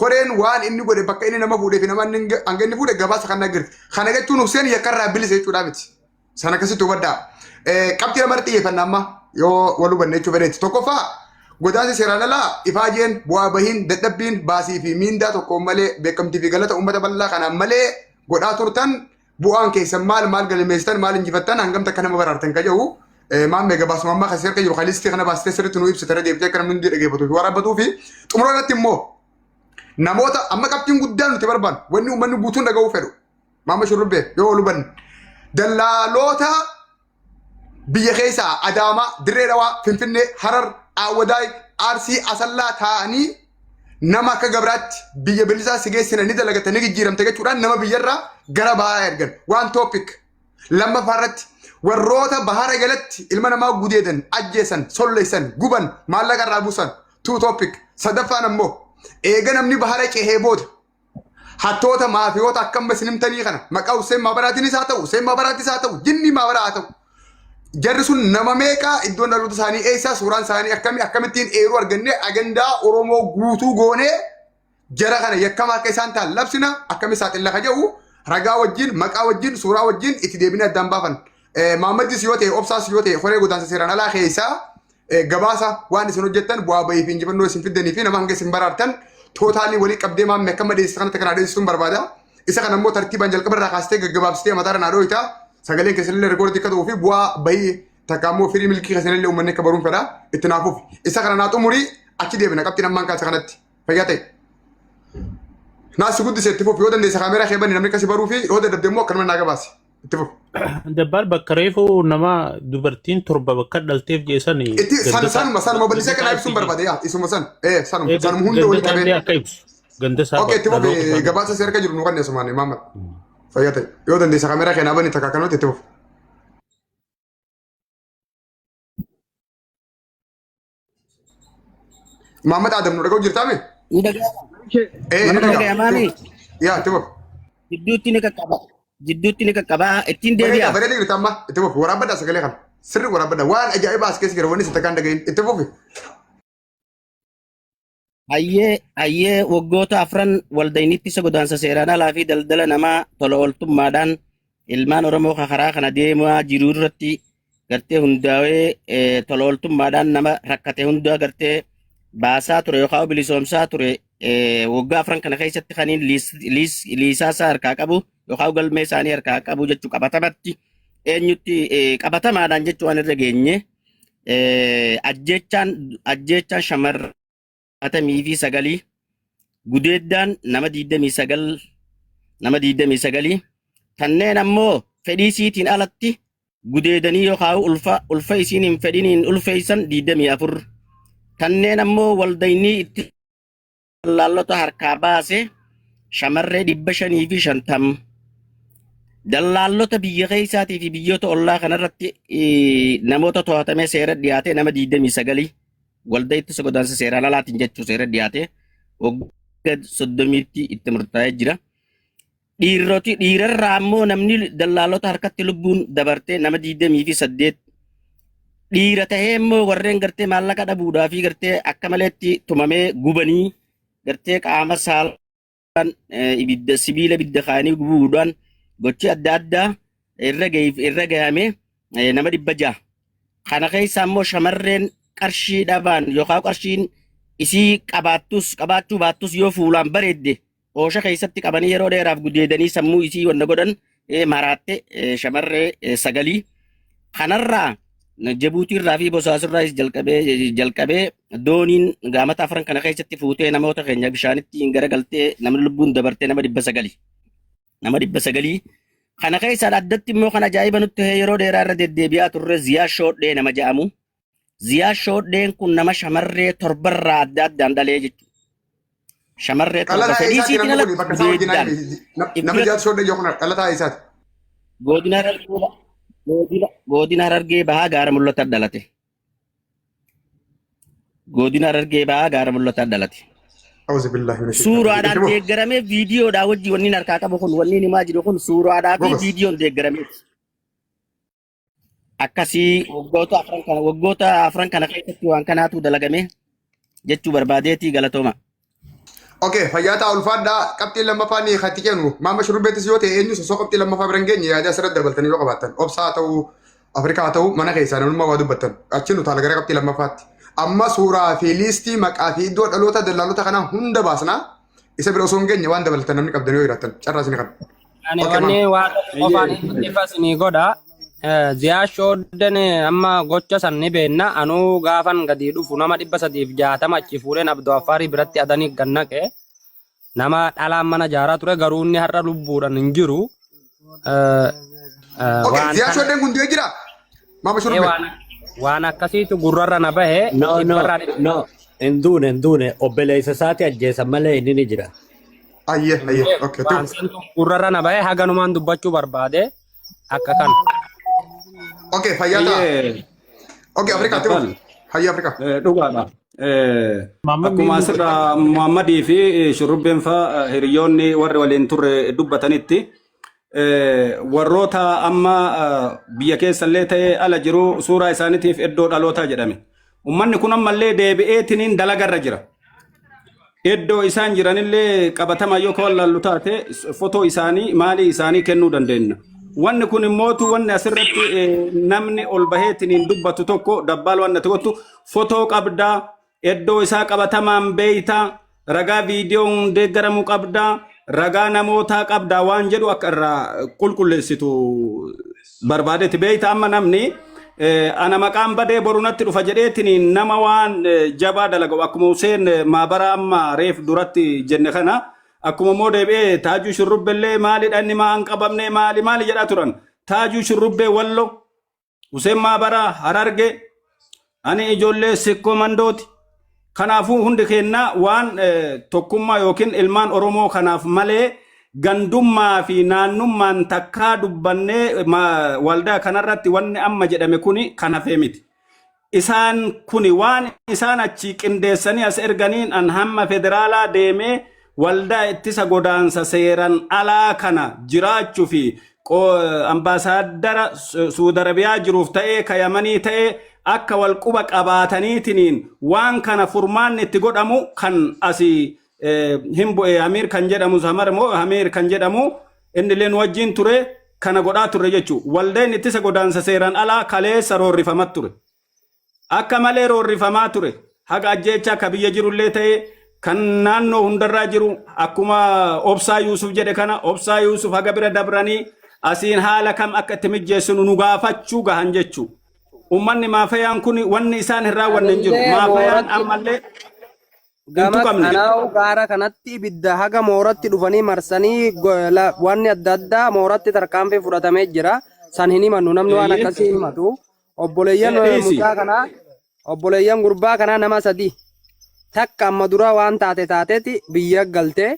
horeen waan inni godhe bakka inni nama fuudhee fi nama inni hanga inni fuudhe gabaasa kan agarti. Kana jechuun Hussein yakkarraa bilisa jechuudhaa miti. Sana akkasitti hubadhaa. Qabxii lama irratti xiyyeeffanna amma yoo wal hubanne jechuu fedheetti. Tokkoffaa godaansi seeraan alaa ifaajeen bu'aa bahiin dadhabbiin baasii fi miindaa tokkoon malee beekamtii fi galata uummata bal'aa kanaan malee godhaa turtan bu'aan keessan maal maal galmeessitan maal injifattan hangam takka nama baraartan ka jedhu maal gabaasuma ammaa kan seerka jiru kan listii kana baastee sirriitti nu ibsite irra deebitee akka namni hundi dhaggeeffatu fi waraabbatuu fi xumura irratti immoo namoota amma qabxiin guddaan nuti barbaannu wanni uummanni guutuun dhaga'uu fedhu Maama Shurrubbee yoo ol hubanne dallaaloota biyya keessaa Adaamaa, Dirree Dhawaa, Finfinnee, Harar, Aawwadaay, Arsii, Asallaa taa'anii nama akka gabraatti biyya bilisaa si geessina ni dalagata ni jijjiiramte jechuudhaan nama biyyarraa gara bahaa ergan. Waan topic lammaffaa irratti warroota bahara galatti ilma namaa gudeedan, ajjeesan, solleessan, guban, maallaqa irraa buusan. Two topic. Sadaffaan ammoo eega namni bahara cehee booda hattoota maafiyoota akka amma isin himtanii kana maqaa Hussein Maabaraatiinis haa ta'u Hussein Maabaraattis haa ta'u jinni Maabaraa haa ta'u jarri sun nama meeqaa iddoon dhaloota isaanii eessaa suuraan isaanii akkamii akkamittiin eeruu argannee agandaa Oromoo guutuu goonee jara kana yakkama akka isaan ta'an labsina akkami saaxilla ka jedhu ragaa wajjin maqaa wajjin suuraa wajjin itti deebinee addaan baafan. Maammadis yoo ta'e obsaas yoo ta'e horee godaansa seeraan alaa keessaa gabaasa waan isin hojjettan bu'aa bahii fi injifannoo isin fiddanii fi nama hanga isin baraartan tootaalii walii qabdee maamme akka madeessa kanatti kan adeemsisuun barbaada. Isa kana immoo tartiibaan jalqaba irraa kaastee gaggabaabsitee mataa irra naa dhooyta. Sagaleen keessanillee rikoordii akka ta'uu fi bu'aa bahii takka immoo firii milkii keessanillee uummanni akka baruun fedha itti naaf fufi. Isa kana naa xumurii achi deebina qabxiin ammaan kaasa kanatti. Fayyaa ta'e. Naas guddise itti fufi yoo dandeessa kaameeraa kee bani namni akkasi baruu fi yoo dadhabde immoo akkanuma naa gabaasi. Itti fufi. Dabbaal bakka reefu nama dubartiin torba bakka dhalteef jeessan Itti san sanuma sanuma bal'isee akka naa ibsuun barbaade yaa isuma san ee sanuma sanuma hunda walitti ganda qabee. akka ibsu. Ganda isaa Ok itti fufi dhaloota isaa. gabaasa si harka jiru nu kanne sumaane maamad. Fayyaa ta'e yoo dandeessa kaameeraa kee naa bani takka akkanumatti itti fufi. Maamad Adam nu dhaga'u jirtaa mee? Ni dhaga'ama. Ee ni Ni dhaga'ama. dhaga'amaami. Yaa itti fufi. Jidduutti ni qaqqaba. Jidduutti ni qaqqaba. Ittiin Bareeda deebi'a. bareeda jirta amma itti fufi waraabbadhaa sagalee kana sirri waraabbadhaa waan ajaa'ibaa as keessa jira wanni si takkaan dhagahin itti fufi. Hayyee hayyee waggoota afran waldaynitti isa godaansa seeraan alaa fi daldala namaa tola ooltummaadhaan ilmaan Oromoo ka karaa kana deemaa jiru irratti gartee hundaa'ee tola ooltummaadhaan nama rakkate hundaa gartee baasaa ture yookaan bilisoomsaa ture waggaa afran kana keessatti kaniin liisaa isaa harkaa qabu yookaan galmee isaanii harkaa qabu jechuu qabatamatti eenyutti qabatamaadhaan jechuu waan irra geenye ajjeechaan ajjeechaan shamarratamii fi sagalii gudeeddaan nama 29 nama 29 kanneen ammoo fedhii isiitiin alatti gudeedanii yookaan ulfa ulfa isiin hin fedhiniin ulfeessan 24 kanneen ammoo waldaynii itti Dallaallota harkaa baase shamarree 550 dallaallota biyya keessaatii fi biyyoota ollaa kanarratti namoota to'atamee seera dhiyaate nama 29 waldaa ittisa godaansa seeraan alaatiin jechuu seera dhiyaate waggaa 30tti itti murtaa'ee jira. Dhiiroti dhiirarraa ammoo namni dallaalota harkatti lubbuun dabartee nama 28 dhiira tahee immoo warreen gartee maallaqa dhabuudhaa fi gartee akka maleetti tumamee gubanii gartee qaama saalaan ibidda sibiila ibidda kaayanii gubuudhaan gochi adda addaa irra gahiif irra gahame nama 600. Kana keessa ammoo shamarreen qarshii dhabaan yookaan qarshiin isii qabaattus qabaachuu baattus yoo fuulaan bareedde oosha keessatti qabanii yeroo dheeraaf gudeedanii sammuu isii wanna godhan maraatte shamarree sagalii. Kanarraa Jabuutiirraa fi Bosaasurraas jalqabee jalqabee dooniin gaamata afran kana keessatti fuutee namoota keenya bishaanitti hin garagaltee namni lubbuun dabartee nama 900. Nama 900. Kana keessaan addatti immoo kan ajaa'iba nutti ta'e yeroo dheeraa irra deddeebi'aa turre Ziyaa Shoodhee nama jedhamu. Ziyaa Shoodheen kun nama shamarree torbarraa adda addaan dhalee jechuudha. Shamarree torba Dhalataa fedhii eessaati isiitiin namni alatti kun bakka isaa wajjin gudeeddaan. nama jaatu shoodhee jiru kun dhalataa eessaati? Godina Harargee godina Harargee Bahaa gaara mul'ataa dhalate. Godina Harargee Bahaa gaara mul'ataa dhalate. Auzu billahi mina shaytaani rajiim. Suuraadhaan Itti fufi. deeggaramee viidiyoodhaa wajji wanni harkaa qabu kun wanni himaa jiru kun suuraadhaa fi Gobas. viidiyoon deeggarameeti. Akkasii waggoota afran kana keessatti waan kanaatu dalagame jechuu barbaadeetii galatooma. Okay, fayyaa ta'a ulfaadhaa. Qabxiin lammaffaa ni katti kennu. Maama shurrubbeettis yoo ta'e eenyu sosoo qabxii lammaffaa bira hin geenye yaada asirratti dabaltanii yoo qabaattan. Obsaa haa ta'u, Afrikaa haa ta'u, mana keessaa namummaa waa dubbattan. Achi nu taala gara qabxii lammaffaatti. Amma suuraa fi liistii maqaa fi iddoo dhaloota dallaalota kanaa hunda baasnaa. Isa bira osoo hin geenye waan dabalatan namni qabdan yoo jiraattan carraa isin kana. Ani Okay, wanni maama. waa tokko qofaan ifa isinii godha. Ziyaa shoodden amma gocha san ni beenna. Anuu gaafan gadi dhufu nama 360 achi fuudheen Abdoo Affaarii biratti adanii gannaqe. Nama dhalaan mana jaaraa ture garuu inni har'a lubbuudhaan hin jiru. Okay, Waan ziyaa kana shoodden kun du'ee jira. Maama shurrubbee. Waan akkasiitu gurrarra na bahe No, no, dhibbarraa dhibba. no. Hin duune, hin duune. Obboleessa isaati ajjeesan malee inni ni jira. Ayyee, ayyee. Okay, Waan tu. santu gurrarra na bahe haganumaan dubbachuu barbaade akka kana. Okay, fayyaa ta'a. Eeyyee. Okay, Afrikaa itti Dabbal. fufi. Hayya Afrikaa. Dhugaadha. Maamman Akkuma miiluu asirraa Muhammadii fi Shurrubbeen fa'aa hiriyoonni warri waliin turre dubbatanitti warroota amma biyya keessallee ta'ee ala jiru suuraa isaaniitiif iddoo dhalootaa jedhame. Uummanni kun ammallee deebi'eetiniin dalagarra jira. Iddoo isaan jiranillee qabatamaa yoo ka wallaallu taate fotoo isaanii maalii isaanii kennuu dandeenya. Wanni kun immootu wanni asirratti namni ol baheetiniin dubbatu tokko dabbaal wanni ati gottu fotoo qabdaa iddoo isaa qabatamaan beeytaa ragaa viidiyoon deeggaramu qabdaa ragaa namootaa qabdaa waan jedhu akka irraa qulqulleessitu barbaadetti beeyta. Amma namni ana maqaan badee boru natti dhufa jedheetiin nama waan jabaa dalagamu akkuma Hussein maabara amma reef duratti jenne kana akkuma immoo deebi'ee Taajuu Shurrubbellee maalidha inni maa hin qabamne maali maali jedhaa turan. Taajuu Shurrubbee Wallo, Hussein Maabara Hararge, ani ijoollee Sikkoo Mandooti. Kanaafuu hundi keenya waan tokkummaa yookiin ilmaan Oromoo kanaaf malee gandummaa fi naannummaan takkaa dubbannee waldaa kanarratti wanni amma jedhame kuni kan hafee miti. Isaan kuni waan isaan achi qindeessanii as erganiin an hamma federaalaa deemee waldaa ittisa godaansa seeran alaa kana jiraachuu fi ambaasaaddara Suudi Arabiyaa jiruuf ta'ee ka Yamanii ta'ee akka wal quba qabaataniitiniin waan kana furmaanni itti godhamu kan asii hin bu'e Hamiir kan jedhamu Samar moo Hamiir kan jedhamu inni illee nu wajjin ture kana godhaa turre jechuudha. Waldeen ittisa godaansa seeraan alaa kaleessa roorrifamaa ture. Akka malee roorrifamaa ture. Haga ajjeechaa ka biyya jirullee ta'e kan naannoo hundarraa jiru akkuma Obsaa Yuusuf jedhe kana Obsaa Yuusuf haga bira dabranii asiin haala kam akka itti mijjeessinu nu gaafachuu gahan jechuudha. Uummanni maafayaan kun wanni isaan hin raawwanne hin jiru. Anillee Maafayaan mooratti ammallee hin gama tuqamne. Anaawu gaara kanatti ibidda haga mooratti dhufanii marsanii wanni adda addaa mooratti tarkaanfii fudhatamee jira. San hin himannu, namni waan akkasii himatu. Obboleeyyan Dhiisi. mucaa kanaa, obboleeyyan gurbaa kanaa nama sadi. Takka amma dura waan taate taateeti biyya galtee,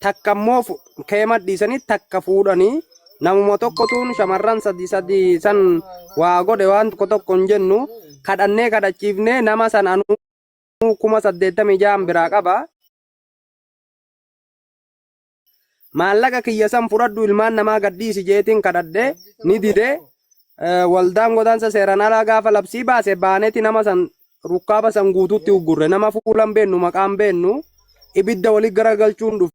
takka immoo keema dhiisanii takka fuudhanii namuma tokkotuun shamarran sadi sadi san waa godhe. Waan tokko tokko hin jennu, kadhannee kadhachiifnee nama san anuu 86,000 biraa qaba. Maallaqa kiyya san fudhadhu, ilmaan namaa gadhiisi jeetiin kadhadhe, ni dide. Waldaan godaansa seeraan alaa gaafa labsii baase baaneeti nama san rukkaaba san guutuutti uggurre. Nama fuulan beennu, maqaan beennu, ibidda walii garagalchuun dhufe.